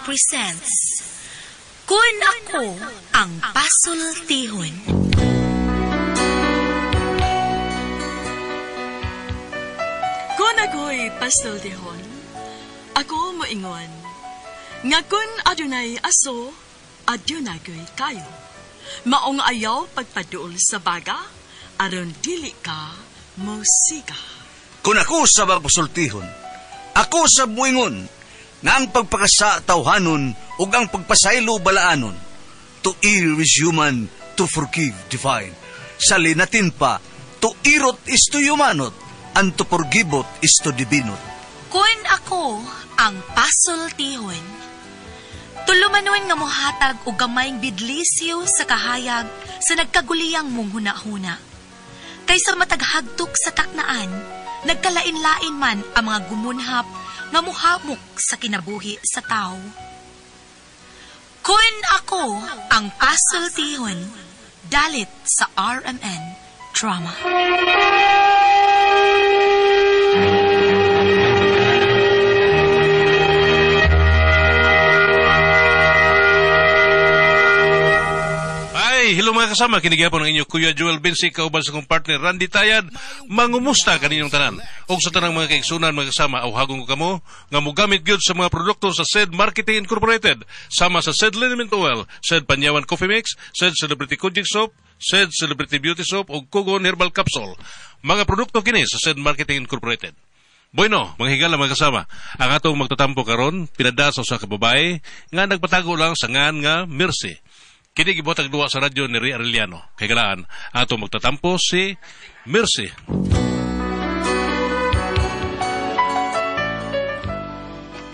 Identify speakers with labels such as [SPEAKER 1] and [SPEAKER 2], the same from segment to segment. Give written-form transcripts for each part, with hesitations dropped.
[SPEAKER 1] Presents Kun Ako Ang Pasultihon.
[SPEAKER 2] Kung ako'y pasultihon, ako moingon, nga kun adunay aso, adunay ko'y kayo. Maong ayaw pagpaduol sa baga, aron dili ka musika.
[SPEAKER 3] Kung ako sa magpasultihon, ako sa muingon, nga ang pagpakasa tawhanon ug ang pagpasaylo balaanon. To err is human, to forgive divine. Sa linatin pa, to irot is to humanot, and to forgivot is to divinot.
[SPEAKER 1] Kun ako ang pasultihon, tulumanon nga mohatag og gamayng bidlisyo sa kahayag sa nagkaguliyang mong hunahuna. Kaysa mataghagtok sa taknaan, nagkalain-lain man ang mga gumunhap nga muhamok sa kinabuhi sa tao. Kun ako ang pasultihon, dalit sa RMN Drama.
[SPEAKER 4] Ay, hello mga kasama, kinigyapon ang inyong Kuya Joel Bensi, kauban sa kong partner Randy Tayad. Mangumusta kaninyong tanan. Og sa tanang mga kaigsunan mga kasama, awhagon ko kamo nga mogamit gyud sa mga produkto sa SED Marketing Incorporated, sama sa SED Liniment Oil, SED Panyawan Coffee Mix, SED Celebrity Kojik Soap, SED Celebrity Beauty Soap ug Kugon Herbal Capsule. Mga produkto kini sa SED Marketing Incorporated. Bueno, mga higala mga kasama, ang atong magtatampo karon pinada sa usa ka babae nga nagpatago lang sa ngan nga Mercy. Kini gibotag duwa sa radyo ni Ria Arellano. Kay galaan, atong magtatampo si Mercy.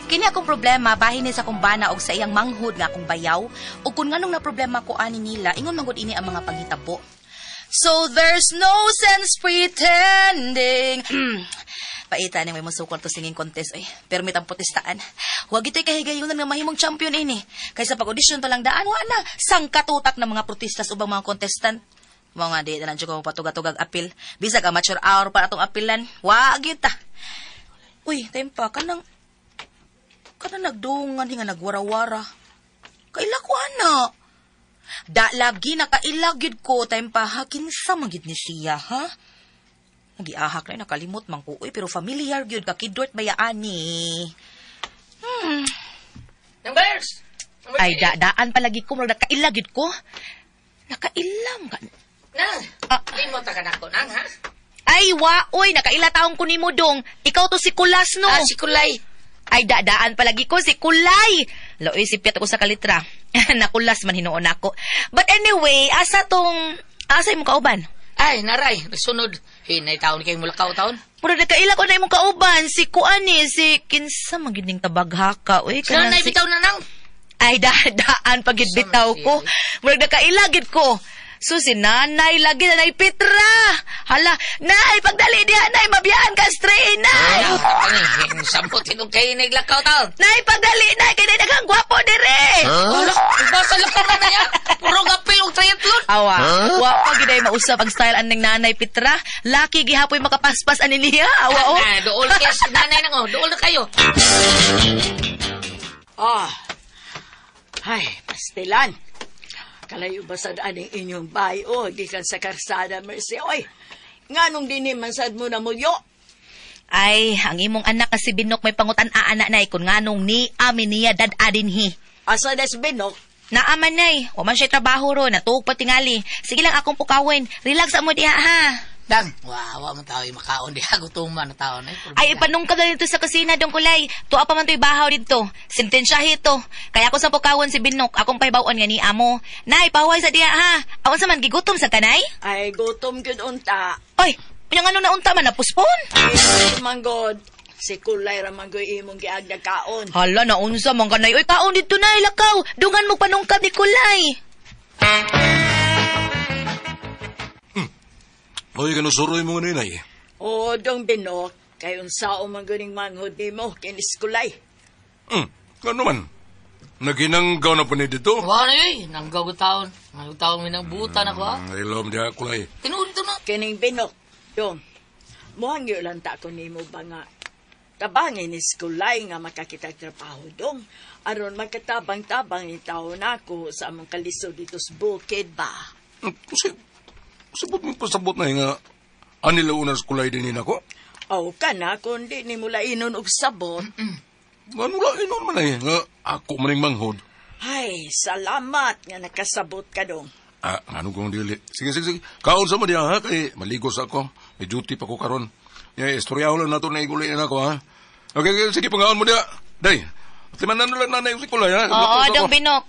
[SPEAKER 5] Kini akong problema bahin ni sa akong bana og sa iyang manghud nga akong bayaw ug kun nganong na problema ko ani nila ingon man gud ini ang mga panghitabo. So there's no sense pretending. Paita ni may musukol to singing contest oy. Permit ang protestaan. Huwag ito'y kahigayunan nga mahimong champion ini. Kaysa pag-audition pa lang daan wa na sangkatutak ng mga protestas ubang mga contestant. Mao nga di na lang jud ko patugatugag apil. Bisag amateur hour pa atong apilan. Wa gyud ta. Uy, time pa kanang nagdungan nga nagwarawara. Kaila ko ana. Da lagi nakaila gyud ko time pa ha kinsa man gyud ni siya ha. Nagiahak na nakalimot man ko uy pero familiar gyud ka kidort bayaani.
[SPEAKER 6] Numbers!
[SPEAKER 5] Ay daan palagi ko murag nakaila gyud ko. Nakailam ka.
[SPEAKER 6] Nang,
[SPEAKER 5] Ah.
[SPEAKER 6] limot ka na ko, nang, ha?
[SPEAKER 5] Ay wa oy nakaila taong ko nimo dong. Ikaw to si Kulas no.
[SPEAKER 6] Ah, si Kulay.
[SPEAKER 5] Ay, dadaan palagi ko si Kulay. Loy, sipyat ako sa kalitra. Nakulas man hinuon ako. But anyway, asa imong kauban?
[SPEAKER 6] Ay, naray, sunod. Hinay taon kay mulakaw taon.
[SPEAKER 5] Mura nakaila ko na imong kauban. Si Kuani, si kinsa man gyud ning tabaghaka. Uy,
[SPEAKER 6] Sino
[SPEAKER 5] kanang
[SPEAKER 6] na
[SPEAKER 5] si...
[SPEAKER 6] bitaw na nang?
[SPEAKER 5] Ay, dadaan pag bitaw ko. Murag nakaila gid ko. So si nanay lagi na nay Petra. Hala, nay pagdali diha nay mabiyaan ka straight nay.
[SPEAKER 6] Ani, samot hinog kay naglakaw taon.
[SPEAKER 5] Nay pagdali nay kay nay daghang gwapo dire.
[SPEAKER 6] Wala, basa lakaw na na yan. Puro gapil og triathlon.
[SPEAKER 5] Awa, wa pa gid ay mausap ang style aning nanay Petra. Laki gihapoy makapaspas ani niya. Awa oh.
[SPEAKER 6] Na, dool kay si nanay nang, oh. Dool na kayo.
[SPEAKER 7] Ah. Ay, pastilan. Kalayo ba sad aning inyong bahay o, gikan sa karsada, Mercy. Oy, nganong dini man sad mo na mulyo?
[SPEAKER 5] Ay, ang imong anak kasi Binok may pangutan aana nay kun nganong ni amin niya dad-a dinhi.
[SPEAKER 7] Asa des Binok?
[SPEAKER 5] Naaman nay, wa man siya trabaho ro, natuog pa tingali. Sige lang akong pukawin. Relax mo diha ha.
[SPEAKER 6] Dang, wawa man tao, makaon diha, gutuman na tao. Ay,
[SPEAKER 5] Ay, ipanungkab na dito sa kusina, dong kulay. Tuwa pa man to'y bahaw dito. Sentensyahe to. Kaya ako sa pukawon si Binok, akong pahibawan nga ni amo. Nay, pahuway sa diha ha. Awan sa man, gigutom sa kanay?
[SPEAKER 7] Ay, gutom gyud unta.
[SPEAKER 5] Oy, unya nga nung naunta man, napuspon.
[SPEAKER 7] Ay, manggod. Si Kulay ra man gyud imong giagdag kaon.
[SPEAKER 5] Hala, naunsa man kanay. Oy, kaon dito nay, lakaw. Dungan mo panungkab ni Kulay.
[SPEAKER 8] Oy, kanusuroy mo nga ninay.
[SPEAKER 7] O, dong Binok, kay unsao man gyud ning manghod nimo kinis Kulay.
[SPEAKER 8] Ano man? Naginanggaw na po ni dito.
[SPEAKER 6] Wala na eh, nanggaw ko taon. Nanggaw taon may nangbutan ako ha.
[SPEAKER 8] Ilom diha Kulay.
[SPEAKER 6] Tinuod ito na.
[SPEAKER 7] Kining Binok, dong. Muhangyo lang ta ko nimo ba nga. Tabangin ni Kulay nga makakita trabaho dong. Aron makatabang-tabang ni tao nako sa among kalisod dito sa bukid ba.
[SPEAKER 8] Kasi, sabot mo pasabot na nga, anila unas Kulay din nako?
[SPEAKER 7] Aw ka na, kundi ni mula inon og sabot.
[SPEAKER 8] Ano la inon man ay, nga ako maning manghod.
[SPEAKER 7] Ay, salamat nga nakasabot ka dong.
[SPEAKER 8] Ah, ano kong dili. Sige, sige, sige. Kaon sa mo diya, ha? Kay maligos ako. May duty pa ko karon. Ya, istorya lang nato na iguli na ako, ha? Okay, okay, sige, pangaon mo diya. Day, timanan lang nanay si Kulay, ha?
[SPEAKER 5] Oo, dong Binok.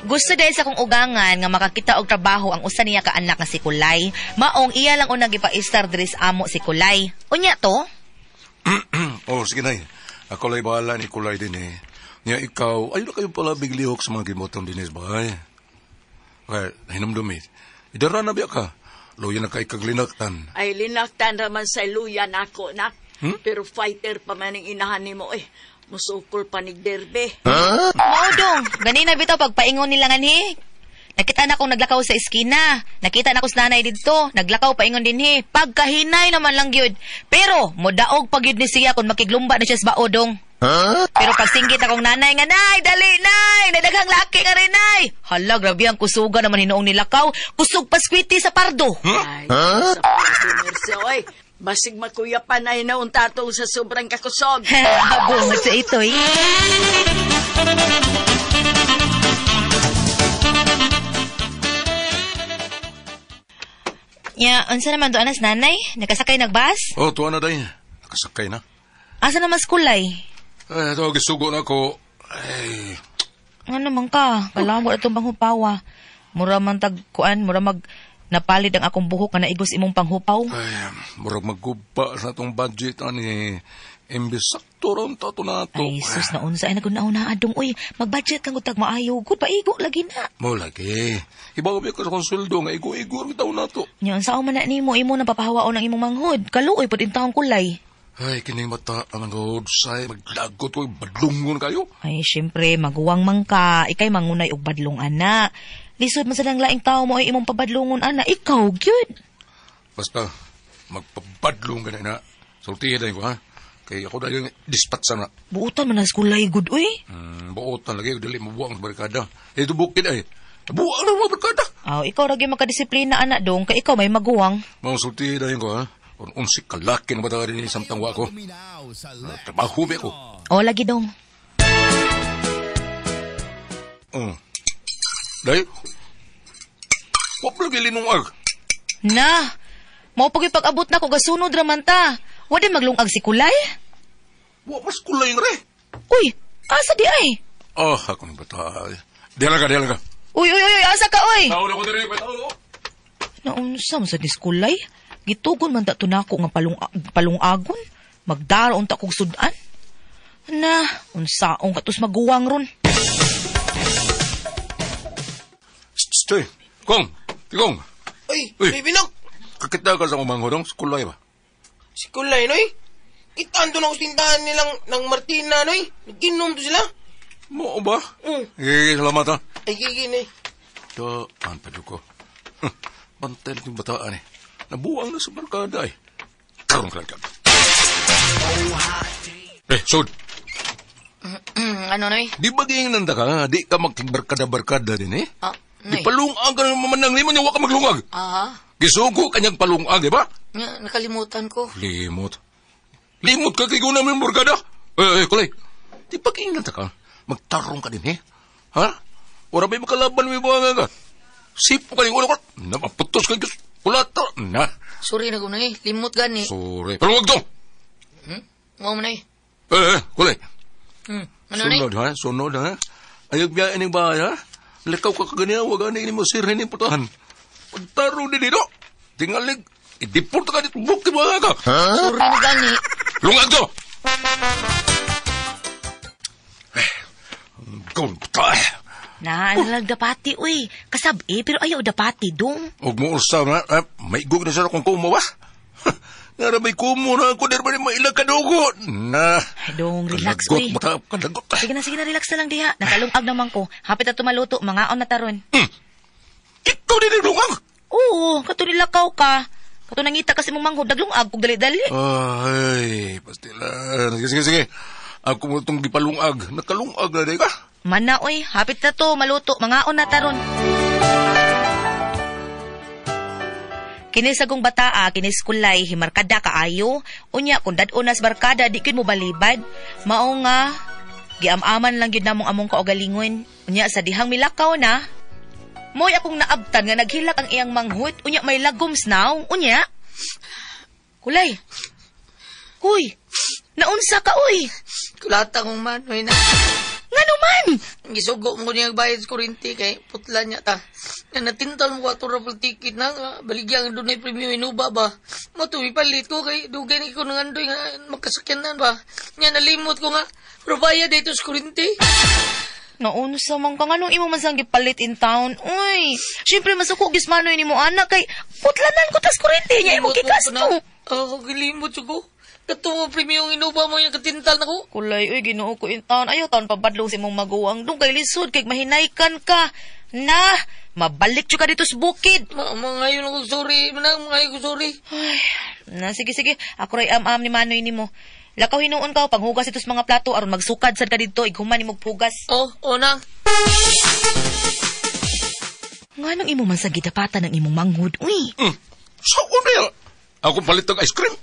[SPEAKER 5] Gusto dahil sa kong ugangan nga makakita og trabaho ang usa niya ka anak nga si Kulay. Maong iya lang unang gipa-istar diri sa amo si Kulay. Unya to?
[SPEAKER 8] Oh, sige nay. Ako lay bahala ni Kulay din eh. Niya ikaw, ayun na kayo pala biglihok sa mga gimotong dinis ba? Ay, hinumdumi. Idara na biya ka. Luya na kay kaglinaktan.
[SPEAKER 7] Ay, linaktan raman sa luya nako, nak. Pero fighter pa man ang inahan nimo eh. Musukol pa ni Derbe.
[SPEAKER 5] Huh? Mao dong, ganina bitaw pagpaingon nila nganhi. Nakita na akong naglakaw sa eskina. Nakita na ko sa nanay didto. Naglakaw paingon dinhi. Pagkahinay naman lang gyud. Pero modaog pa gyud ni siya kung makiglumba na siya sa baodong. Huh? Pero pagsinggit akong nanay nga, nay, dali, nay, nadaghang laki nga rin, nay. Hala, grabe ang kusuga naman hinuong nilakaw. Kusog paskwiti sa pardo.
[SPEAKER 7] Huh? Ay, huh? Sa pardo, Mercy, oy. Basig makuya pa na inauntato sa sobrang kakusog.
[SPEAKER 5] Habungot sa ito, eh. Ya, unsa naman doon anas, nanay? Nakasakay nagbas?
[SPEAKER 8] Oh, tuwa na, day. Nakasakay na.
[SPEAKER 5] Asa naman skulay?
[SPEAKER 8] Ay, ito, gisugo na ako. Ay.
[SPEAKER 5] Ano man ka? Kailangan mo na itong panghupawa. Mura man tagkuan, mura mag napalid ang akong buhok nga naigos imong panghupaw.
[SPEAKER 8] Ay, murag magguba sa itong budget, ani. Imbis sakto ron tato na to.
[SPEAKER 5] Ay, sus, naunsa ay nagunauna adong. Uy, mag-budget kang utag maayo. Good, paigo lagi na.
[SPEAKER 8] Mo lagi. Ibaw ko sa kong sweldo nga igo-igo rin tao na to.
[SPEAKER 5] Nya, unsa man na nimo, imo nang papahawaon ang imong manghod. Kaluoy pud intawong kulay.
[SPEAKER 8] Ay, kining mata ang manghod say maglagot ko badlungon kayo.
[SPEAKER 5] Ay, syempre, maguwang man ka. Ikay mangunay og badlong ana. Lisod man sa nang laing tao mo ay imong pabadlungon ana. Ikaw gyud.
[SPEAKER 8] Basta magpabadlong ka na. Sultihin na ko ha. Kay ako dahil dispatch na.
[SPEAKER 5] Buotan man na kulay good uy.
[SPEAKER 8] Buotan lagi dili mabuang sa barkada. Ito bukid ay. Buang na mga barkada.
[SPEAKER 5] Aw, ikaw ra gyud makadisiplina ana dong kay ikaw may maguwang.
[SPEAKER 8] Mao sultihin na ko ha. Kung unsik kalaki na bata rin samtang wa ko. Trabaho ba ko?
[SPEAKER 5] O lagi dong.
[SPEAKER 8] Oh. Day. Wa pa lagi linungag.
[SPEAKER 5] Na. Mao pag pag-abot na ko gasunod ra man ta. Wa di maglungag si Kulay?
[SPEAKER 8] Wa mas Kulay re.
[SPEAKER 5] Uy, asa di ay?
[SPEAKER 8] Oh, ako ni bata. Diala ka, diala ka.
[SPEAKER 5] Uy, uy, uy, asa ka oy?
[SPEAKER 8] Tao na ko diri, tao.
[SPEAKER 5] Naunsa man sa ni Kulay? Gitugon man ta tunako nga palungagon. Magdara unta kog sudan. Na, unsaong katos maguwang ron.
[SPEAKER 8] Stoy, Kong, Tikong.
[SPEAKER 9] Uy, uy, Binok.
[SPEAKER 8] Kakita ka sa umanghodong, si Kulay ba?
[SPEAKER 9] Si Kulay, noy? Kitaan doon ako sa tindahan nilang ng Martina, noy. Nag-inom to sila.
[SPEAKER 8] Mo ba? Eh, salamat ha.
[SPEAKER 9] Ay, gigin eh.
[SPEAKER 8] Daan pa ko. Bantay lang yung bataan eh. Nabuang na sa barkada eh. Karoon ka lang ka. Eh, Sod.
[SPEAKER 6] Ano, noy?
[SPEAKER 8] Di ba gingin nanda ka? Di ka magbarkada-barkada din eh?
[SPEAKER 6] Ah,
[SPEAKER 8] noy. Di palungag ka ng mamanang lima niya, wak ka maglungag.
[SPEAKER 6] Aha.
[SPEAKER 8] Gisugo kanyang palungag, di ba?
[SPEAKER 6] Nakalimutan ko.
[SPEAKER 8] Limot. Limot ka kay guna mo yung barkada. Eh, Kulay. Di ba gingin nanda ka? Magtarong ka din eh? Ha? Ora ba'y makalaban mo yung buwangan ka? Sipo ka rin. Ulo ka. Napaputos ka. Kulata. Na.
[SPEAKER 6] Sorry na guna eh. Limot gani.
[SPEAKER 8] Sorry. Pero wag to.
[SPEAKER 6] Mo man eh.
[SPEAKER 8] Eh, Kulay.
[SPEAKER 6] Ano na eh?
[SPEAKER 8] Sunod ha? Sunod ha? Ayag biyain yung bahay ha? Likaw ka kaganyan. Wag ani mo sirhin yung putahan. Pagtaro din dito. Tingalig. I-deport ka dito. Bukti mo ka.
[SPEAKER 6] Sorry na gani.
[SPEAKER 8] Lungag to. Gunta.
[SPEAKER 5] Na, ano lang dapati, uy. Kasab-i, pero ayaw dapati, dong.
[SPEAKER 8] Huwag mo usap na. May igog na siya kung kumo ba? Nga may kumo na ako. Dari ba mailag kadugo? Na.
[SPEAKER 5] Ay, dong, relax,
[SPEAKER 8] kalagot,
[SPEAKER 5] uy.
[SPEAKER 8] Mata, kalagot.
[SPEAKER 5] Sige na, relax na lang diha. Nakalungag naman ko. Hapit na tumaluto, mangaon na taron.
[SPEAKER 8] Ikaw din naglungag?
[SPEAKER 5] Oo, kato nilakaw ka. Kato nangita kasi mong manghod, naglungag kog dali-dali.
[SPEAKER 8] Ay, pastilan. Sige, sige, sige. Ako mo itong gipalungag. Nakalungag na di ka.
[SPEAKER 5] Mana, oy, hapit na to, maluto. Mangaon na taron. Kini sa kong bataa, kini skulay, himarkada kaayo. Unya, kung dad-o nas barkada, di gyud mo balibad. Mao nga, giam-aman lang gyud namong among kaugalingon. Unya, sa dihang milakaw na, mo'y akong naabtan nga naghilak ang iyang manghud. Unya, may lagom naong. Unya, kulay. Uy, naunsa ka, uy.
[SPEAKER 6] Kulata kong manoy na.
[SPEAKER 5] Ngano man?
[SPEAKER 6] Gisugo mo niya bayad sa kurinti kay putla niya ta. Nga natintal mo ato raffle ticket na nga baligyan dunay premium inuba ba. Mo tuwi palit ko kay dugay ni ko nangandoy nga makasakyanan ba. Nya nalimot ko nga pero bayad dito sa kurinti.
[SPEAKER 5] Naunsa man ka, nganong imo man sang gipalit in town? Uy, syempre masuko gyud manoy nimo anak kay putlanan ko tas kuryente niya imo gikasto.
[SPEAKER 6] Oh, gilimot ko. Kato premium inuba mo yung katintal na ko.
[SPEAKER 5] Kulay, uy, Ginoo ko in town. Ayaw taon pabadlong sa imong maguwang. Dung kay lisod kay mahinaykan ka. Na, mabalik jud ka dito sa bukid.
[SPEAKER 6] Mangayon ako sorry, manang mangayon ko sorry.
[SPEAKER 5] Ay, na sige sige, ako ray am-am ni manoy nimo. Lakaw hinuon ka panghugas ito sa mga plato aron magsukad sad ka didto ighuman nimo hugas.
[SPEAKER 6] Oh, oh na.
[SPEAKER 5] Nganong imo man sa gidapatan ang imong manghud, uy?
[SPEAKER 8] Sa una, ako palit ng ice cream.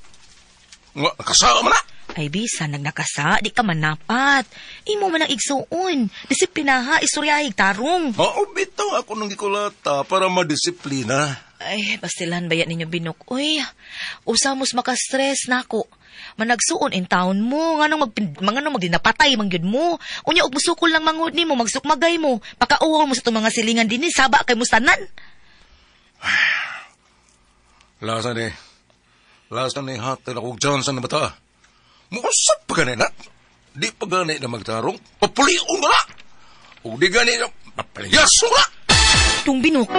[SPEAKER 8] Nga, nakasama na.
[SPEAKER 5] Ay, bisa, nagnakasa, di ka manapat. Imo man ang igsuon. Disiplina ha, istoryahig tarong.
[SPEAKER 8] Oo, bitaw ako nang gikulata para madisiplina.
[SPEAKER 5] Ay, pastilan ba yan ninyo binok? Uy, usamos makastress nako. Managsuon in town mo, nganong magdinapatay man gyud mo. Unya og musukol lang mangod nimo, magsukmagay mo. Pakauwaw mo sa itong mga silingan dinhi, saba kay mustanan.
[SPEAKER 8] Lasa ni. Lasa ni hatid ako Johnson na bata. Muusap pa gani na. Di pa gani na magtarong. Papulion na. O di gani na papalyaso na.
[SPEAKER 5] Tung binok.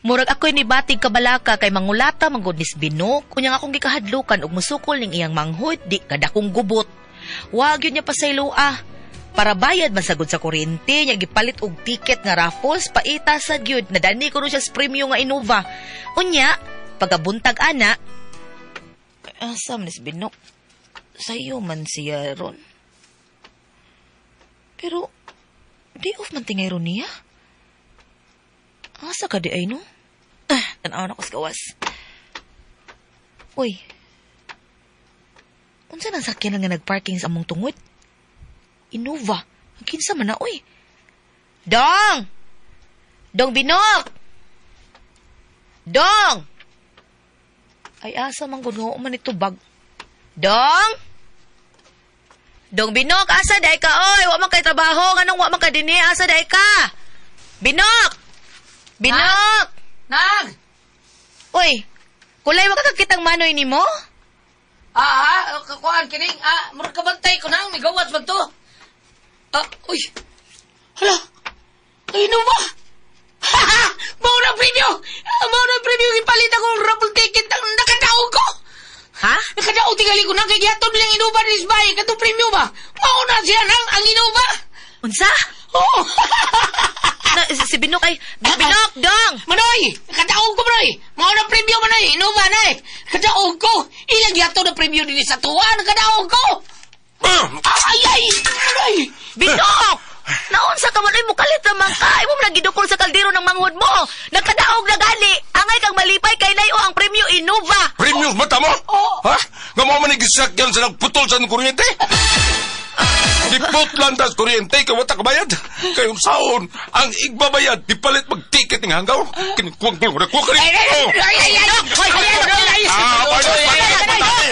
[SPEAKER 5] Murag ako'y nibatig kabalaka kay mangulata manggod nis binok. Kunyang akong gikahadlukan og musukol ning iyang manghud, di kadakong gubot. Wag yun niya pasayloa. Para bayad man sagod sa kuryente, niya gipalit og ticket nga raffles, paita sa gyud, nadani ko ron siya sa premium nga Innova. Unya, pagabuntag ana, asa man nis binok? Sayo man siya ron. Pero, di off man tingay ron niya. Asa ka di ay no? Tanaw na ko sa gawas. Uy, unsa nang sakyanan nga nagparking sa among tungod? Innova. Ang kinsa man na, uy. Dong! Dong Binok! Dong! Ay, asa man gud nga man ito bag. Dong! Dong Binok, asa day ka, oy? Wa man kay trabaho. Nganong wa man ka dinhi? Asa day ka? Binok! Binok!
[SPEAKER 6] Nang!
[SPEAKER 5] Uy, kulay wa ka kakitang manoy nimo?
[SPEAKER 6] Kakuan kining, murag kabantay ko nang, may gawas man to. Uy. Hala. Ay, ano ba? Ha ha! Mao na premyo! Mao na premyo ipalit akong raffle ticket ang nakadaog ko!
[SPEAKER 5] Ha?
[SPEAKER 6] Nakadaog tingali ko nang kay gihatod niyang Innova ni Isbay. Katong premyo ba? Mao na siya nang ang Innova!
[SPEAKER 5] Unsa?
[SPEAKER 6] Oo!
[SPEAKER 5] Na, si Binok ay... Binok, dong!
[SPEAKER 6] Manoy! Nakadaog ko, Manoy! Mao na premyo, Manoy! Innova na eh! Nakadaog ko! Ilang gihatod na premyo din sa tuwa? Nakadaog ko! Ay, ay! Manoy!
[SPEAKER 5] Binok! Naunsa ka man, ay mukalit naman ka. Ay mo nagidukol sa kaldero ng manghod mo. Nagkadaog na gali. Angay kang malipay kay layo ang premyo Innova.
[SPEAKER 8] Premyo mata mo?
[SPEAKER 6] Oo.
[SPEAKER 8] Ha? Nga mo man gisakyan sa nagputol sa kuryente? Diputlan tas kuryente kay wata kabayad. Kay unsaon ang igbabayad dipalit magtiket ning hanggaw. Kinikuwang tulong na kuha
[SPEAKER 6] Ay, ay, ay, ay, ay, ay, ay, ay, ay,
[SPEAKER 8] Ah,
[SPEAKER 6] ay,
[SPEAKER 8] patay, patay, patay.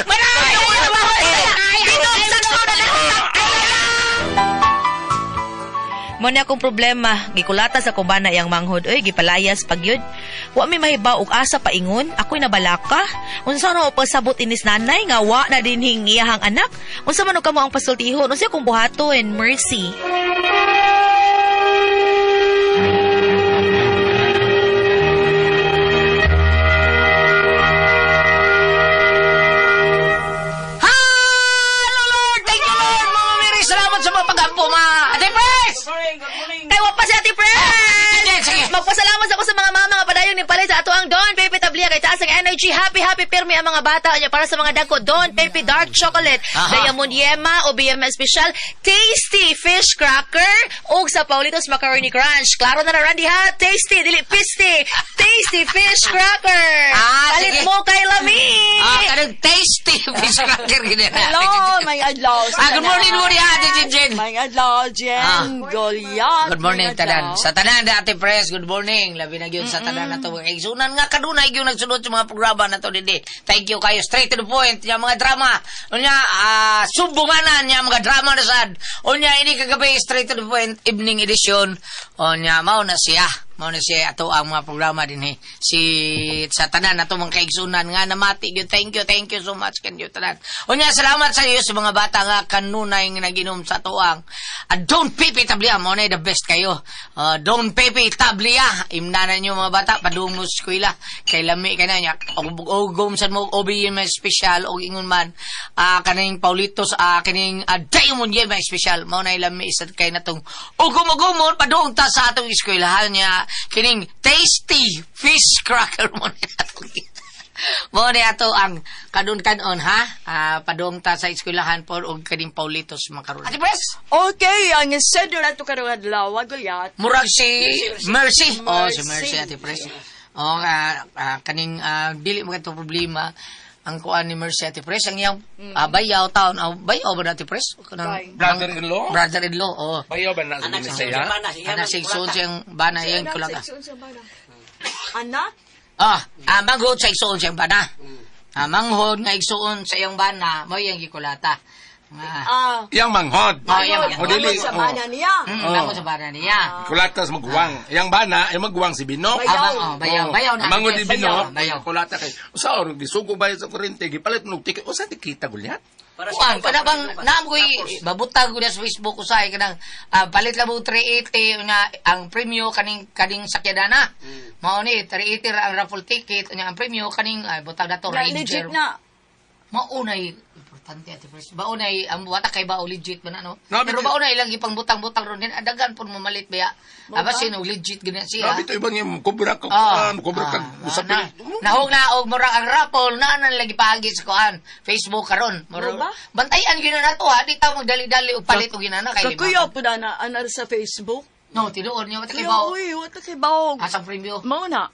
[SPEAKER 5] Mo na akong problema, gikulata sa kubana iyang manghod, oy, gipalayas pagyud. Wa mi mahibaw og asa paingon, ako'y nabalaka. Unsa no pasabot inis nanay nga wa na dinhing iyahang anak? Unsa man og kamo ang pasultihon? Unsa akong buhaton? Mercy.
[SPEAKER 6] Hello, Lord! Thank you, Lord! Mama Mary, salamat sa mga pag-ampo, ma. Ate,
[SPEAKER 5] Magpasalamat ako sa mga mama nga padayon ni palit sa ato ang Don Pepe Tablia kay taas ang energy, happy happy pirmi ang mga bata nya para sa mga dagko Don Pepe Dark Chocolate, Diamond Yema o BM Special, Tasty Fish Cracker ug sa Paulitos Macaroni Crunch. Klaro na na Randy ha, tasty dili pisti, Tasty Fish Cracker.
[SPEAKER 10] Ah,
[SPEAKER 5] Palit
[SPEAKER 10] sige.
[SPEAKER 5] mo kay Lami.
[SPEAKER 10] Ah, kanang tasty fish cracker gini.
[SPEAKER 7] Hello, may adlaw. sa
[SPEAKER 10] Ah, good morning,
[SPEAKER 7] tanan.
[SPEAKER 10] Uri, Ate Jen.
[SPEAKER 7] May adlaw, Jen
[SPEAKER 10] Ah.
[SPEAKER 7] Goliath.
[SPEAKER 10] Good morning
[SPEAKER 7] May adlaw.
[SPEAKER 10] tanan. Sa tanan da Ate Pres, good morning. Labi na gyud sa tanan nato mga igsunan nga kanunay gyud nagsunod sa mga programa nato dinhi. Thank you kayo, straight to the point nya mga drama. Unya sumbunganan nya mga drama na sad. Unya ini kagabi straight to the point evening edition. Unya mao na siya. Mao na siya ato ang mga programa dinhi. Si sa tanan nato mga kaigsunan nga namati gyud. Thank you so much kanyo tanan. Unya salamat sa iyo sa mga bata nga kanunay nga naginom sa tuang. Don Pepe Tablia mo na the best kayo. Don Pepe Tablia imnana nyo mga bata padung mo sa eskwela kay lami ka na nya. Og gum sad mo obi may special og ingon man kaning Paulitos kaning Diamond Yema special mao na lami sad kay natong ugum-ugumon padung ta sa atong eskwelahan nya kining tasty fish cracker mo na atong mo ni ato ang kadun-kanon ha. Padung ta sa eskwelahan por og kaning Paulitos makaroon. Ate Pres.
[SPEAKER 7] Okay, ang sender nato karong adlaw, Goliath.
[SPEAKER 10] Murag si Mercy. Oh, si Mercy Ate Pres. Oh, kaning dili mo kadto problema ang kuan ni Mercy Ate Pres ang iyang bayaw taon, bayaw ba na Ate Pres? Kanang
[SPEAKER 8] Brother-in-law?
[SPEAKER 10] Brother-in-law, oh.
[SPEAKER 8] Bayaw ba na sa
[SPEAKER 11] Anak sa
[SPEAKER 8] Bisaya?
[SPEAKER 11] bana, siya
[SPEAKER 10] Anak sa igsoon siyang bana iyang
[SPEAKER 7] Anak,
[SPEAKER 10] kulaga.
[SPEAKER 7] sa igsoon sa bana. Anak?
[SPEAKER 10] Manghod sa igsoon siyang bana. Manghod nga igsoon sa iyang bana, mo iyang gikulata.
[SPEAKER 8] Yang manghod.
[SPEAKER 10] Oh, iyang
[SPEAKER 8] O, dili,
[SPEAKER 7] Manghod sa
[SPEAKER 8] oh.
[SPEAKER 7] bana niya.
[SPEAKER 10] Manghod sa bana niya.
[SPEAKER 8] Kulata sa maguwang. Yang bana, ay maguwang si Bino.
[SPEAKER 10] Bayaw. Oh, bayaw, bayaw na.
[SPEAKER 8] Manghod ni Bino,
[SPEAKER 10] Bayaw, bayaw.
[SPEAKER 8] kulata kay. Usa or gisugo ba sa kurente, gipalit mo og ticket. Usa ti kita gulyat?
[SPEAKER 10] Kuan, kana bang naam ko'y babutag ko na sa Facebook usahay kanang palit lang mo 380 nga ang premyo kaning kaning sakyadana. Mao ni 380 ra ang raffle ticket nya ang premyo kaning butag dato
[SPEAKER 7] Na,
[SPEAKER 10] Ranger.
[SPEAKER 7] legit na.
[SPEAKER 10] Mao nay importante Ate Pres. Mao nay ang wata kay bao legit man ano.
[SPEAKER 8] Nabi
[SPEAKER 10] Pero
[SPEAKER 8] ti-
[SPEAKER 10] mao nay ilang ipang-butang-butang ron din adagan pud mamalit baya. Aba sino legit gina siya.
[SPEAKER 8] Grabe to ibang yung kubra ka, kubra ka, usapin.
[SPEAKER 10] Nahog na og murag ang raffle na na lagi paagi sa kuan Facebook karon. Murag
[SPEAKER 7] Mao ba?
[SPEAKER 10] bantayan gyud na nato ha, di ta magdali-dali og palit og ginana kay lima.
[SPEAKER 7] Kakuya po na na anar sa Facebook.
[SPEAKER 10] No, tinuod niyo wala kay
[SPEAKER 7] Kuya,
[SPEAKER 10] bao.
[SPEAKER 7] uy, wala kay bao.
[SPEAKER 10] Asang premyo?
[SPEAKER 7] Mao na.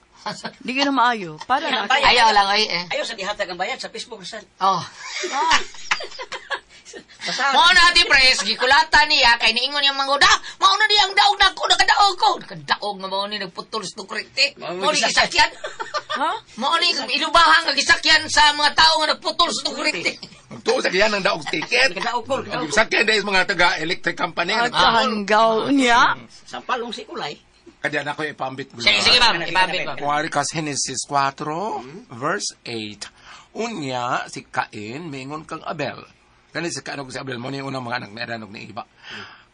[SPEAKER 7] Di ka na maayo. Para na.
[SPEAKER 11] Bayad.
[SPEAKER 10] Ayaw lang ay eh.
[SPEAKER 11] Ayaw sa dihatag ang bayad sa Facebook sa.
[SPEAKER 10] Oh.
[SPEAKER 11] Basta.
[SPEAKER 10] Mao na Ate Pres, gikulata niya kay niingon niyang mangoda. Mao na niya ang daog nako, nakadaog ko. Nakadaog nga mao ni nagputol sa tukrite. Mao ni gisakyan.
[SPEAKER 7] Ha?
[SPEAKER 10] Mao ni ilubahan nga gisakyan sa mga tao nga nagputol sa tukrite.
[SPEAKER 8] Magtuo sa kiyan ang daog ticket.
[SPEAKER 11] Nakadaog ko.
[SPEAKER 8] Ang sakyan dahil mga taga electric company.
[SPEAKER 7] At hanggaw niya.
[SPEAKER 11] Sampalong si Kulay.
[SPEAKER 8] Kaya na ko ipambit mo.
[SPEAKER 10] Sige, sige ma'am, ipambit ma'am.
[SPEAKER 8] Kuwari ka sa Genesis 4, verse 8. Unya, si Cain, mingon kang Abel. Kani si Cain ug si Abel, mo ni unang mga anak ni Adan ug ni Iba.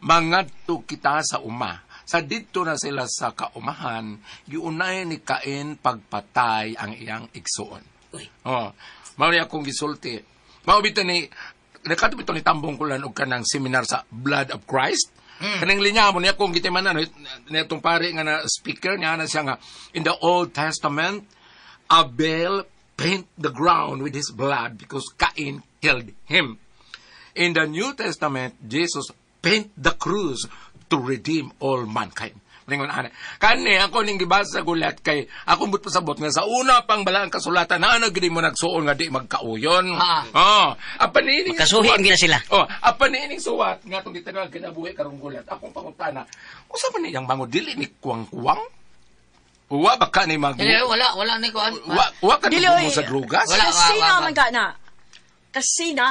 [SPEAKER 8] Mangadto kita sa uma. Sa didto na sila sa kaumahan, giunay ni Cain pagpatay ang iyang igsuon.
[SPEAKER 11] Uy.
[SPEAKER 8] Oh, mao ni akong gisulti. Mao bitaw ni nakato bitaw ni tambong kulan og kanang seminar sa Blood of Christ. Kanang linya mo niya akong gitimanan ni atong pare nga na speaker niya na siya nga in the Old Testament Abel paint the ground with his blood because Cain killed him. In the New Testament, Jesus paint the cross to redeem all mankind. Lingon ana. Kani ako ning gibasa gulat kay ako but pasabot nga sa una pang balaan kasulatan na ano gid mo nagsuon nga di magkauyon. Oh, apan niining
[SPEAKER 11] Magkasuhi
[SPEAKER 8] suwat-
[SPEAKER 11] ang gina sila.
[SPEAKER 8] Oh, apan niining suwat nga tong gitagal kinabuhi karong gulat. Akong pangutana. Usa man niyang mango dili ni kuwang-kuwang? Wa ba ka ni mag
[SPEAKER 10] Dili, wala, wala ni kuan.
[SPEAKER 8] Wa ka
[SPEAKER 7] Dili,
[SPEAKER 8] ni
[SPEAKER 7] oy.
[SPEAKER 8] sa drugas?
[SPEAKER 10] Wala,
[SPEAKER 7] Kasina
[SPEAKER 10] wa- wa-
[SPEAKER 7] man ka na. Kasina.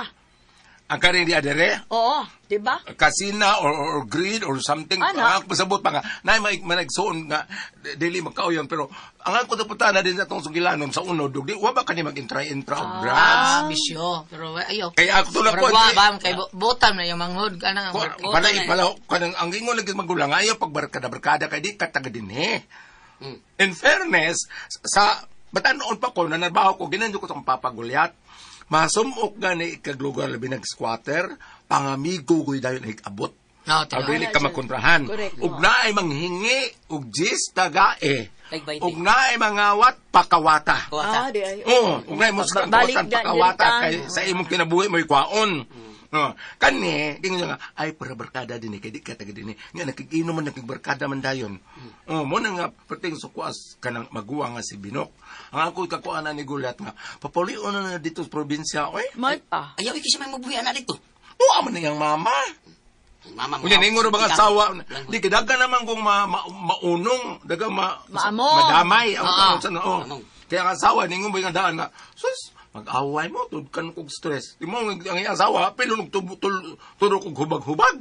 [SPEAKER 8] Ang kaning di adere?
[SPEAKER 7] Oo, di ba?
[SPEAKER 8] Kasina or greed or something.
[SPEAKER 7] Ana.
[SPEAKER 8] Ang ako pasabot pa nga, na may managsuon nga, dili magkauyon. Pero ang ako taputana din sa atong sugilanon sa unod, di, wa ba kani mag-intra-intra og drugs?
[SPEAKER 10] Bisyo. Pero ayo.
[SPEAKER 8] Kaya ako tulad ko,
[SPEAKER 10] Murag wa
[SPEAKER 8] hindi.
[SPEAKER 10] ba kay butam na yung manghod ka na.
[SPEAKER 8] Pala, pala, kanang ang ingon lagi magulang, ayaw pagbarkada-barkada kay di kataga din eh. In fairness, sa bata noon pa ko, nanarbaho ko, ginanyo ko itong papagulyat. Masumok gani ikaglugar labi nag-squatter, pangamigo ko'y dayon higabot.
[SPEAKER 10] No, tinuod.
[SPEAKER 8] Dili ka makontrahan.
[SPEAKER 7] Correct.
[SPEAKER 8] Ug naay manghingi og jis tagae.
[SPEAKER 11] Like 20.
[SPEAKER 8] Ug naay mangawat pakawata.
[SPEAKER 11] Kawata.
[SPEAKER 7] Ah, di ay.
[SPEAKER 8] Oo, ug naay mo sa
[SPEAKER 7] Balik
[SPEAKER 8] kawatan
[SPEAKER 7] na,
[SPEAKER 8] pakawata
[SPEAKER 7] diritan.
[SPEAKER 8] kay sa imong kinabuhi mo'y kwaon. No, kani ingon nga ay para barkada dinhi kay di ka taga dinhi. Nga nakiginom man nakigbarkada man dayon. Oh, mo na nga perting sukuas kanang maguwa nga si Binok. Ang ako ikakuha na ni Gulat nga papulion na na dito sa probinsya oy.
[SPEAKER 7] May pa.
[SPEAKER 11] Ayaw, ikisa may mabuhi na dito.
[SPEAKER 8] Tuwa man niyang mama.
[SPEAKER 11] Mama mo.
[SPEAKER 8] Unya ningon ra ba asawa? Di kay dagan naman kung maunong, daga
[SPEAKER 7] Maamong.
[SPEAKER 8] madamay ang
[SPEAKER 10] Oo.
[SPEAKER 8] tawag sa oh.
[SPEAKER 11] Maamong.
[SPEAKER 8] Kaya ang asawa ningon ba yung daan na sus mag-away mo tud kan kog stress. Di mo ang iyang asawa pilo nug turo kog hubag-hubag.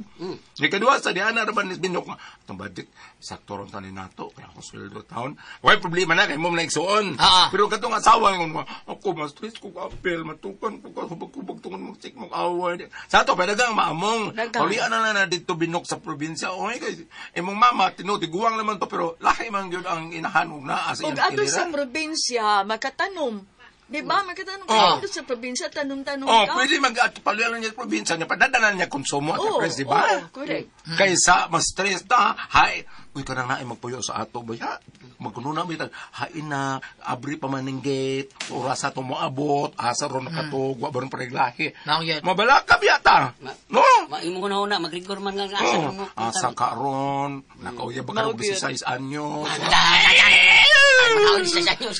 [SPEAKER 8] Ni kadua sa diana ra ba ni Binok nga atong budget sakto ron tanin nato kaya ako sweldo taon. Way problema na kay mo na igsuon.
[SPEAKER 10] Oo.
[SPEAKER 8] Pero katong asawa ingon mo ako mas stress kog apel matukan kog hubag-hubag tungod magsik mag away. Sa ato pa dagang maamong.
[SPEAKER 7] Dagang.
[SPEAKER 8] Ulian na lang na dito Binok sa probinsya. Oy kay imong mama tinuod tiguang naman to pero lahi man gyud ang inahan ug naa sa
[SPEAKER 7] Ug
[SPEAKER 8] iyang
[SPEAKER 7] ato sa
[SPEAKER 8] kiliran.
[SPEAKER 7] probinsya, makatanom. Di ba? Makatanom
[SPEAKER 8] Oh.
[SPEAKER 7] ka. Ato sa probinsya, tanom-tanom
[SPEAKER 8] Oh,
[SPEAKER 7] ka.
[SPEAKER 8] pwede mag at paluyan niya sa probinsya niya, padadalan niya konsumo at
[SPEAKER 7] Oo,
[SPEAKER 8] press, di ba?
[SPEAKER 7] oo, correct.
[SPEAKER 8] Kaysa mas stress ta, hay, uy kanang naay magpuyo sa ato ba ya? Magkuno na bitag, hain na, abri pa man ng gate, orasa to moabot, asa ron nakatug, wa ba ron pareglahi.
[SPEAKER 10] Mao yun.
[SPEAKER 8] Mabalaka yata. No?
[SPEAKER 11] Maimong ko na magrigor man nga asa
[SPEAKER 8] Oh,
[SPEAKER 11] mo.
[SPEAKER 8] asa ka ron, nakauya ba ka
[SPEAKER 7] Mao
[SPEAKER 8] og
[SPEAKER 7] gyud.
[SPEAKER 8] 16 anyos?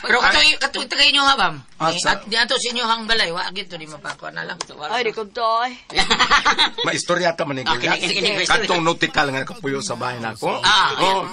[SPEAKER 10] Pero katoy tagay inyo ha, bam.
[SPEAKER 8] Ah,
[SPEAKER 10] Eh, At di ato sa inyo hang balay, wa gito di mapakwa na lang.
[SPEAKER 7] Ay, di ko to, ay.
[SPEAKER 8] Maistorya ta man ni
[SPEAKER 11] Okay,
[SPEAKER 8] Goliath.
[SPEAKER 11] sige, sige, sige.
[SPEAKER 8] Katong nautical nga nakapuyo sa bahay nako.
[SPEAKER 10] Ah.
[SPEAKER 8] Oh,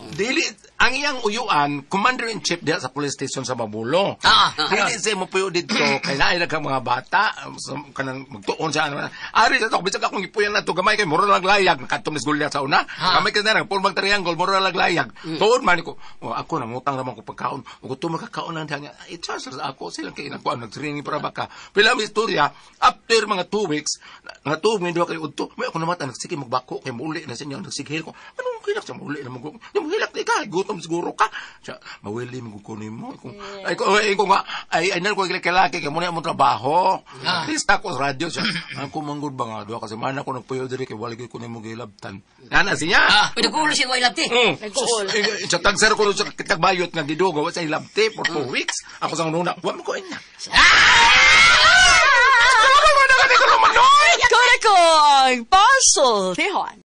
[SPEAKER 8] dili ang iyang uyuan, commander in chief diha sa police station sa Mabulo.
[SPEAKER 10] Ah.
[SPEAKER 8] Dili siya mo puyo dito kay naay kang mga bata sa kanang magtuon siya ano. Ari sa to bisag akong gipuyan na to gamay kay mura lang layag kadto Miss Goliath sa una. Gamay kay na pulmang triangle mura lang layag. Tuon man ko, oh, ako nangutang naman ko pagkaon. Ug to makakaon lang diha niya. I-charge sa ako silang kay inakuan nag-training para baka. Pila ang istorya after mga 2 weeks nga 2 weeks kay udto. May ako namata nagsige magbako kay muli na sa inyo nagsighil ko. Anong hilak sa muli na mo? Di mo hilak di ka gutom siguro ka. Siya mawili mo ko nimo. Kung ay ko ay ko nga ay ay ko kay laki kay mo na among trabaho. At least ako sa radyo siya. Ako manggod ba nga duha kasi man ako nagpuyo diri kay wala gyud ko nimo gilabtan. Nana siya.
[SPEAKER 11] Ah, Pinagkulo siya way labti.
[SPEAKER 7] Nag-uol.
[SPEAKER 8] Sa tagser ko sa kitagbayot nga gidugo wa sa ilabti for 2 weeks. Ako sa una, wa mo ko ina.
[SPEAKER 7] Kore ko ang pasultihon.